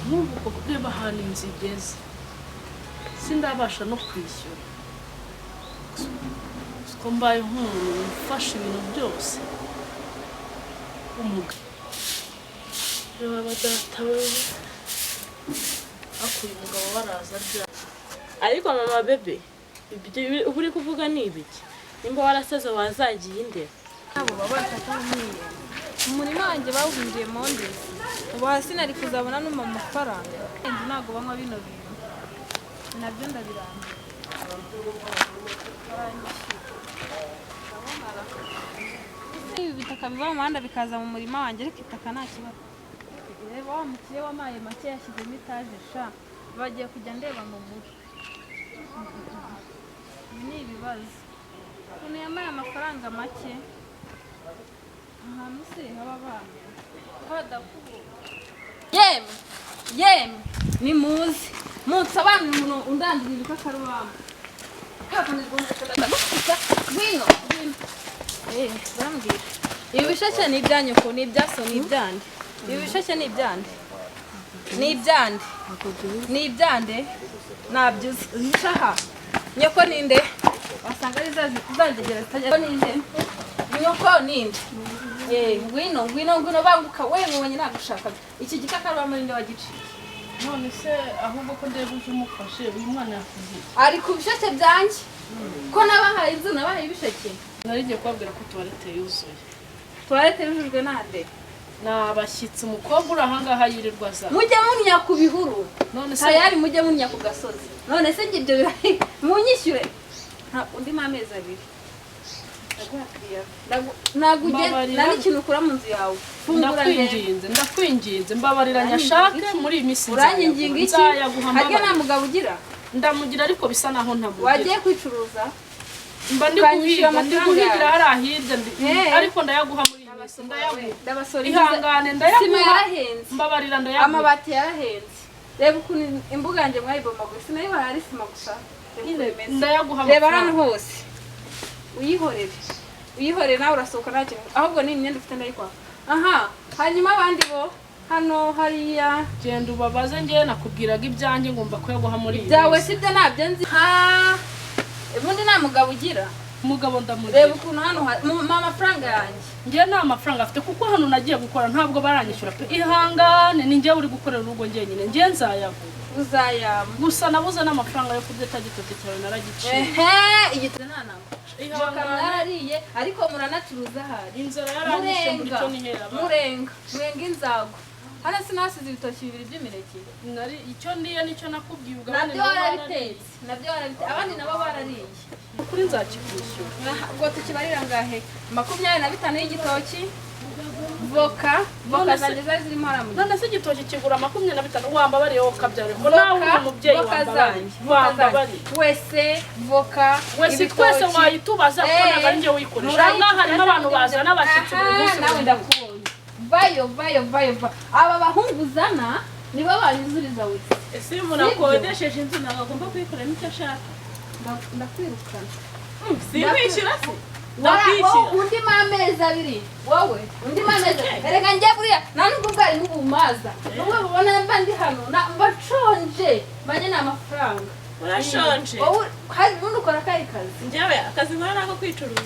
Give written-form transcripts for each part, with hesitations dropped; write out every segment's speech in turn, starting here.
Nk'ubu koko reba ahantu inzu igeze, sindabasha no kwishyura, ko mbaye nk'umuntu ufashe ibintu byose. Umugabo, reba data we, akuye umugabo baraza ryari? Ariko mama bebe, ibyo uba uri kuvuga ni ibiki? Nimba warasaze wazagiye indera. Abo baba batatamwiye umurima wanjye bawuhinduye mondesi, ubu hasi nari kuzabona no mu mafaranga. Inzu ntabwo banywa bino bintu, nabyo ndabirambiwe. Baranyishyura. Ibi bitaka biva mu muhanda bikaza mu murima wanjye, ariko itaka nta kibazo. Reba wa mukire wamaye make yashyizemo itaje sha, bagiye kujya ndeba mu mutwe. Ibi ni ibibazo, ukuntu yamaye amafaranga make, ahantu se haba abana ko hadakubura. Yemwe yemwe, nimuze munsobanurire umuntu undandurira ibikakarubamba. Ngwino ngwino. Barambwira ibi bisheke ni ibya nyoko, ni ibya so, ni ibyande? Ibi bisheke ni ibyande? Ni ibyande? Ni ibyande? Ntabyo uzi. Shaha, nyoko ninde? Wasanga ari za zangegera zitajya. Ninde nyoko? Ninde? Ngwino ngwino ngwino, banguka we, mubonye nagushaka. Iki gikakarubamba ninde wagiciye? None se ahubwo ko ndeba uje umufashe, uyu mwana yakuze iki? Ari ku bisheke byanjye. Ko nabahaye inzu, nabahaye ibisheke. Nari ngiye kubabwira ko toilette yuzuye. Toilette yujujwe nande? Ni abashyitsi, umukobwa uri ahangaha yirirwa aza. Mujye munya ku bihuru. None se Tayari mujye munya ku gasozi. None se njye ibyo birari munyishyure? Nta undi ma amezi 2 ndaguha kiriya. Ntabwo ugenda. Mbabarira. Nta n'ikintu ukura mu nzu yawe. Fungura ndebe. Ndakwinginze, ndakwinginze, mbabarira nyashake muri iyi minsi. Uranginga iki? Nzayaguha. Harya nta Mbabarira. mugabo ugira? Ndamugira, ariko bisa naho ntamugira. Wagiye kwicuruza Mba ndi ukanyishyura guhiga, ndi amafaranga guhigira yawe. hariya hirya ariko ndayaguha muri iyi minsi, ndayaguha. Ndabasora. Ihangane, Sima ndayaguha. yarahenze. Mbabarira, ndayaguha. Amabati yarahenze. Reba ukuntu imbuga yanjye mwayibomaguye, sinayibahaye ari sima gusa. Reba ukuntu imeze. Ndayaguha Reba hano amafaranga. hose. Uyihorere, uyihorere, nawe urasohoka nta kintu. Ahubwo ni imyenda ufite ndayikwaka. Aha, hanyuma abandi bo hano hariya? Genda ubabaze, njyewe nakubwiraga ibyanjye, ngomba kuyaguha muri iyi Byawe minsi. sibyo, ntabyo nzi. Ha, ubundi nta mugabo ugira? Umugabo ndamugira. Reba ukuntu hano mpa amafaranga yanjye. Njyewe nta mafaranga afite, kuko hano nagiye gukora ntabwo baranyishyura pe. Ihangane, ni njyewe uri gukorera urugo njyenyine, njyewe nzayaguha. Uzayama. Gusa nabuze n'amafaranga yo kurya, cya gitoki cyawe naragiciye. Ehe, igitoki nta namba. Voka Ihangane. mwarariye, ariko muranacuruza ahari. Inzara yaranyishe muri Murenga cyo nihera abana. Murenga murenga inzago. Hano sinasize ibitoki bibiri by'imineke? Nari icyo ndiye nicyo nakubwiye, ugabane. Nabyo warabitetse, nabyo warabitetse, abandi nabo barariye. Kuri nzakikwishyura. Aha, ubwo tukibarira ngahe? 25 y'igitoki, voka, voka None se- zanjye zari zirimo hariya mu None se igitoki kigura 25? Wambabariye wowe ukabyara ko nawe uri voka umubyeyi. Voka Wambabariye. zanjye, voka zanjye Wambabariye. Wese voka Wese ibitoki. twese wayitubaza, kuko Eh, ntabwo ari njye uyikoresha. Aha ngaha harimo abantu bazana abashyitsi buri munsi, Aha, nawe buri munsi. Ndakubonye. Vayo vayo vayo va. Aba bahungu uzana nibo banyuzuriza wese. Ese iyo umuntu akodesheje inzu ntabwo agomba kuyikoramo icyo ashaka? Ndakwirukana. Sinkwishyura se? Wowe Ndakwishyura. undi ma amezi 2, wowe undi ma amezi. Erega njye buriya nta nubwo ubwarimu bumaza, nubwo bubona mba ndi hano mba nshonje, mbanye ni amafaranga. Urashonje? Wowe hari ubundi ukora akahe kazi? Njyewe akazi nkora ni ako kwicuruza.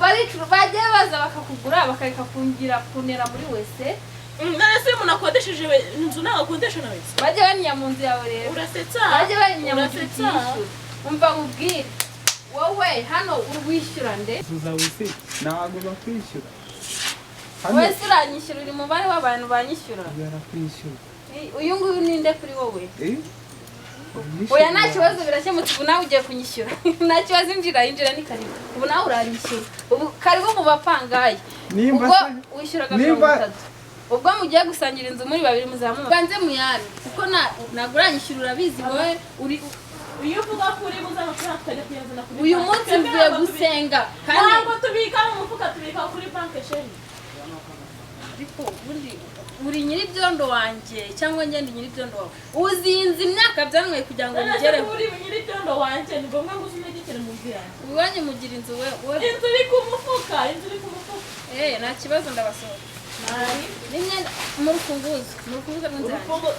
Baricuru bagiye baza bakakugura, bakareka kungira kunera muri wese. None se iyo umuntu akodesheje inzu ntabwo akodesha na wese? Bajye baninya mu nzu yawe rero. Urasetsa. Bajye baninya mu nzu. Urasetsa. Utishyura, umva nkubwire, wowe hano urwishyura nde? Zuza wese ntabwo bakwishyura hano. Wese uranyishyura, uri mubare w'abantu banyishyura. Barakwishyura. Uyu nguyu ninde kuri wowe? Eh? Oya, nta kibazo, birakemutse. Ubu nawe ugiye kunyishyura, nta kibazo. Injira, injira, ni karibu. Ubu nawe uranyishyura, ubu karibu mu bapangayi. Nimba Ubwo se wishyuraga mirongo nimba itatu, ubwo mugiye gusangira inzu muri babiri muzamuka banze muyame, kuko ntabwo uranyishyura, urabizi wowe uri Iyo uvuga ko uri buze amafaranga tukajya kuyazana kuri Uyu banki. munsi Twebwe mvuye ntabwo gusenga kandi Ntabwo tubika mu mufuka, tubika kuri banki, chérie. Ariko ubundi uri nyir'ibyondo wanjye cyangwa ngende nyir'ibyondo wawe? Uzinze imyaka byanyweye kugira ngo None se bigereho. kuba uri nyir'ibyondo wanjye ni ngombwa ngo uze untegekere mu nzu yanjye? Iwanyu mugira inzu we we? Inzu iri ku mufuka, inzu iri ku mufuka. Nta kibazo, ndabasohora. N'imyenda mu rufunguzo, mu rufunguzo rw'inzu yanjye.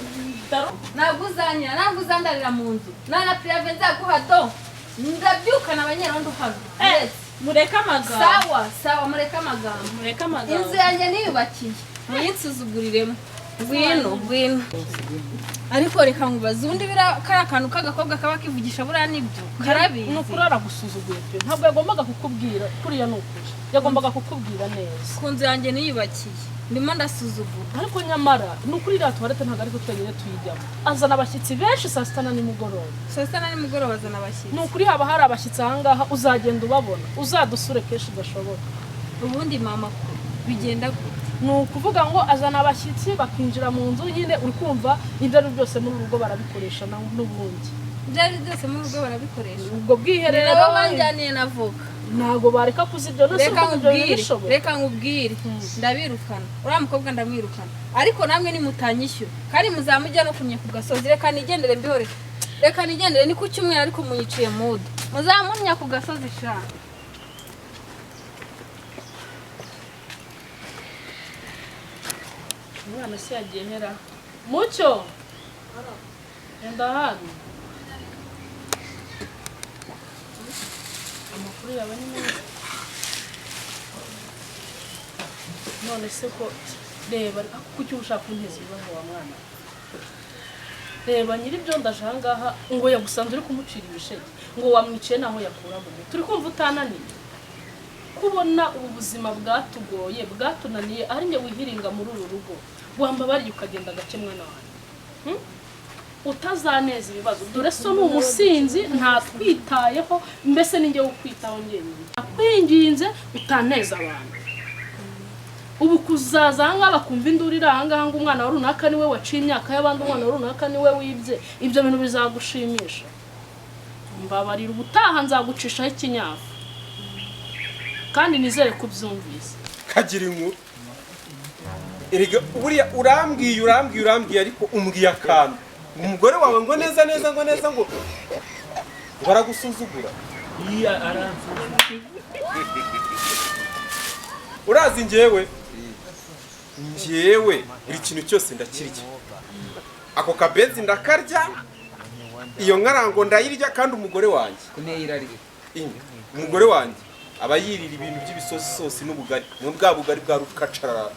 Ntabwo uzanyira, ntabwo uzandarira mu nzu. Nta na préavis nzaguha do. Ndabyukana abanyerondo hano. Mureke amagambo. Sawa sawa, mureke amagambo. Mureke amagambo. Inzu yanjye niyubakiye, muyinsuzuguriremo. Ngwino, ngwino. Ariko reka nkubaze, ubundi biriya kariya kantu k'agakobwa kaba kivugisha, buriya nibyo karabizi? Ni ukuri aragusuzuguye pe. Ntabwo yagombaga kukubwira kuriya, ni ukuri yagombaga kukubwira neza. Ku nzu yanjye niyubakiye ndimo ndasuzugura. Ariko nyamara ni ukuri iriya toilette ntabwo ariko twenyine tuyijyamo, azana abashyitsi benshi saa sita na nimugoroba. Saa sita na nimugoroba azana abashyitsi? Ni ukuri haba hari abashyitsi ahangaha, uzagenda ubabona, uzadusure kenshi gashoboka. Ubundi mama ko bigenda gute? Ni ukuvuga ngo azana abashyitsi bakinjira mu nzu nyine, uri kumva, ibyo ari byo byose muri uru rugo barabikoresha n'ubundi. Ibyo ari byo byose muri urugo barabikoresha. Ubwo bwiherero. Nabo banjyaniye na voka. Ntabwo bareka kuzibyo no Reka ibyo bintu nkubwire, bishoboka. reka nkubwire, ndabirukana. Uriya mukobwa ndamwirukana, ariko namwe nimutanyishyura kandi muzamujya no kumenya ku gasozi. Reka nigendere, mbihore, reka nigendere. Ni ku cyumweru ariko muyiciye mudu, muzamunya ku gasozi sha. Umwana se yagiye hera? Mucyo, enda hano. Amakuru yawe ni meza. None se ko reba, kuki ushaka kunteza ibibazo wa mwana? Reba nyir'ibyo, ndaje ahangaha ngo yagusanze uri kumucira ibisheke, ngo wamwiciye naho yakura mu mutwe. Turi kumva utananiye kubona ubu buzima bwatugoye, bwatunaniye, ari njye wihiringa muri uru rugo. Wambabariye ukagenda gake mwana wanjye, Utazaneza ibibazo. Dore so ni umusinzi, ntatwitayeho, mbese ni njye ukwitaho njyenyine. Akwinginze utaneza abantu. Ubu kuzaza ahangaha bakumva induru iri ahangaha ngo umwana wa runaka niwe waciye imyaka y'abandi, umwana wa runaka niwe wibye, ibyo bintu bizagushimisha? Mbabarira, ubutaha nzagucishaho ikinyafu, kandi nizere ko ubyumvise. Kagira inkuru. Erega buriya urambwiye, urambwiye, urambwiye, ariko umbwiye akantu, umugore wawe ngo neza neza, ngo neza, ngo aragusuzugura. Iya, aransuzugura. Urazi njyewe buri kintu cyose ndakirya, ako kabenzi ndakarya, iyo nkarango ndayirya, kandi umugore wanjye Kuneyirarira. Inga, umugore wanjye aba yirira ibintu by'ibisosi n'ubugari, mu bwa bugari bwa rukacarara.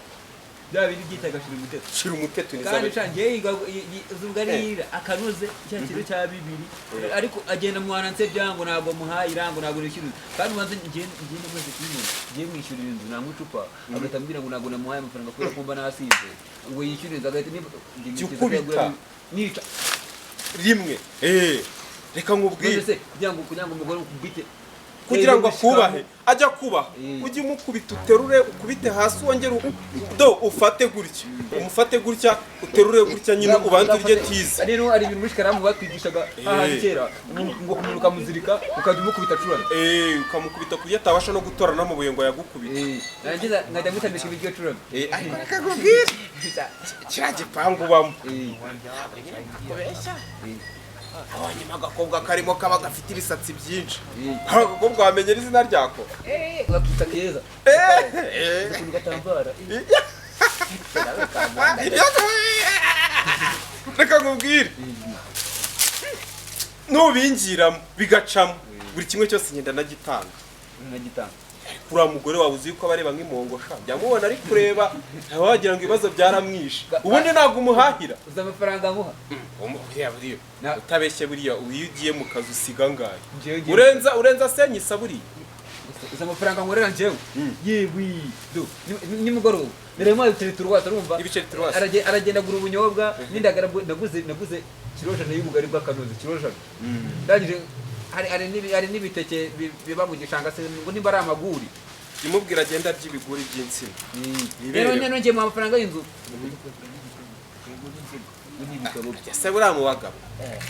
Bya bindi byitaga shira umuteto. Shira umuteto. Kandi Nizabere. ca njyewe ubugari yirira akanoze cya kiro cya bibiri, ariko agenda muhana nse byango, ntabwo muhaye irango, ntabwo nishyura, kandi ubanza njye namaze kubibona, ngiye mwishyurira inzu nanywa icupa, agahita ambwira ngo ntabwo namuhaye amafaranga kubera ko mba nasinze, ngo yishyure inzu, agahita njye Jya nkikiza ukubita. Nica. Rimwe, reka nkubwire. None se kugira ngo umugore ukubite Kugira ngo akubahe, ajya kubaha, ujye umukubita, uterure, ukubite hasi, wongere do ufate gutya, umufate gutya, uterure gutya nyine, ubanze urye tize. Rero hari ibintu muri shikaramu batwigishaga hahandi kera, ngo umuntu ukamuzirika ukajya umukubita acuramye. Ukamukubita ku buryo atabasha no gutora n'amabuye ngo ayagukubite. Narangiza nkajya mutamisha ibiryo acuramye. Ariko reka nkubwire, kiriya gipangu ubamo, kubeshya, abonyemo agakobwa karimo kaba gafite ibisatsi byinshi. Hari agakobwa, wamenya izina ryako? Bakita Keza. Ukuntu gatambara. Reka nkubwire, nubingiramo bigacamo, buri kimwe cyose ngenda nagitanga. Nkagitanga. Uriya mugore wawe uzi yuko aba areba nk'impongo sha? Jya mubona ari kureba nawe wagira ngo ibibazo byaramwishe. Ubundi ntabwo umuhahira. Uzi amafaranga nkuha? Buriya buriya utabeshye, buriya iyo ugiye mu kazi usiga angahe? Njyewe ngiye- Urenza senyisa buriya. Uzi amafaranga nkorera njyewe? Yewe do, nimugoroba nari ibiceri turuwasi, urumva? Ibiceri turuwasi. Aragenda agura ubunyobwa n'indagara. Naguze kiro jana y'ubugari bw'akanozi, kiro jana. Ndangije hari n'ibiteke biba mu gishanga se, ngo nimba ari amaguri. Imubwira agenda arya ibiguri by'insina. Rero Yibereho. None ngiye mu amafaranga y'inzu n'ibitabo bye. Ese buriya mu bagabo,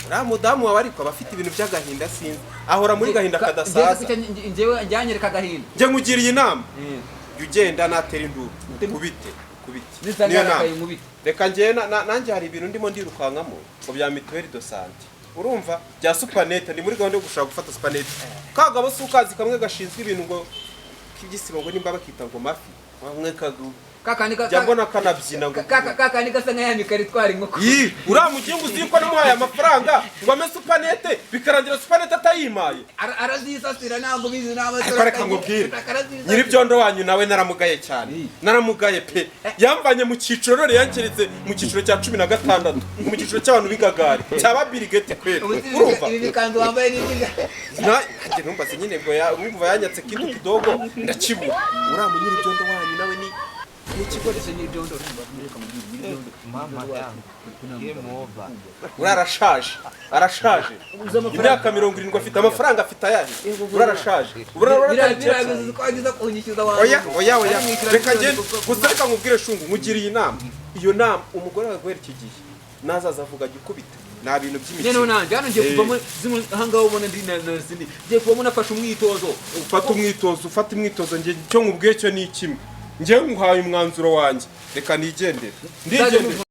uriya mudamu wawe ariko aba afite ibintu by'agahinda, sinzi, ahora muri gahinda kadasaza. Njyewe njyanyereka agahinda. Njye nkugiriye inama, Eh. jya ugenda natera induru kubite kubite. Nisanga Niyo nama. yarakaye nkubite. Reka njyewe nanjye hari ibintu ndimo ndirukankamo ngo bya mutuelle de santé, urumva, bya supanete. Ni muri gahunda yo gushaka gufata supanete. Kagabo si ukazi kamwe gashinzwe ibintu ngo k'ibyisibo, ngo nimba bakita ngo mafi, kamwe Kakandi Jya mbona kanabyina ngo kakandi gasa nka ya mikari itwara inkoko. Yi, uriya mugingo uzi yuko namuhaye amafaranga ngo ame supanete, bikarangira supanete atayimaye. Arazisasira, ntabwo bizi n'abasore. Ariko reka nkubwire, nyir'ibyondo wanyu nawe naramugaye cyane, naramugaye pe. Yamvanye mu cyiciro, none yankeretse mu cyiciro cya 16, mu cyiciro cy'abantu b'ingagari cyaba birigeti kweri, urumva? Ibi bikanzu wambaye ni ibyiga. Nanjye ntumbaze nyine ngo urumva yanyatse kintu kidogo ndakibura. Uriya mu nyir'ibyondo wanyu nawe ni ikigo. Nyir'ibyondo, urumva, reka mubwire, nyir'ibyondo. Mama yangu. Game over. Uriya arashaje, arashaje, imyaka 70 afite, amafaranga afite ayahe? Uriya arashaje, uriya Biriya bizi ko wagize kunyishyuza wawe. Oya, oya, oya, reka ngende gusa. Reka nkubwire shungu, nkugiriye inama. Iyo nama, umugore wawe guhera iki gihe nazaza avuga ajya ukubita, nta bintu Nyine by'imikino. nanjye hano ngiye kuvamo zimwe ahangaha ubona ndi na zindi, ngiye kuvamo nafashe umwitozo. Ufata umwitozo, ufata umwitozo. Njye icyo nkubwiye cyo ni kimwe, njyewe nkuhaye umwanzuro wanjye. Reka nigendere, ndigendere.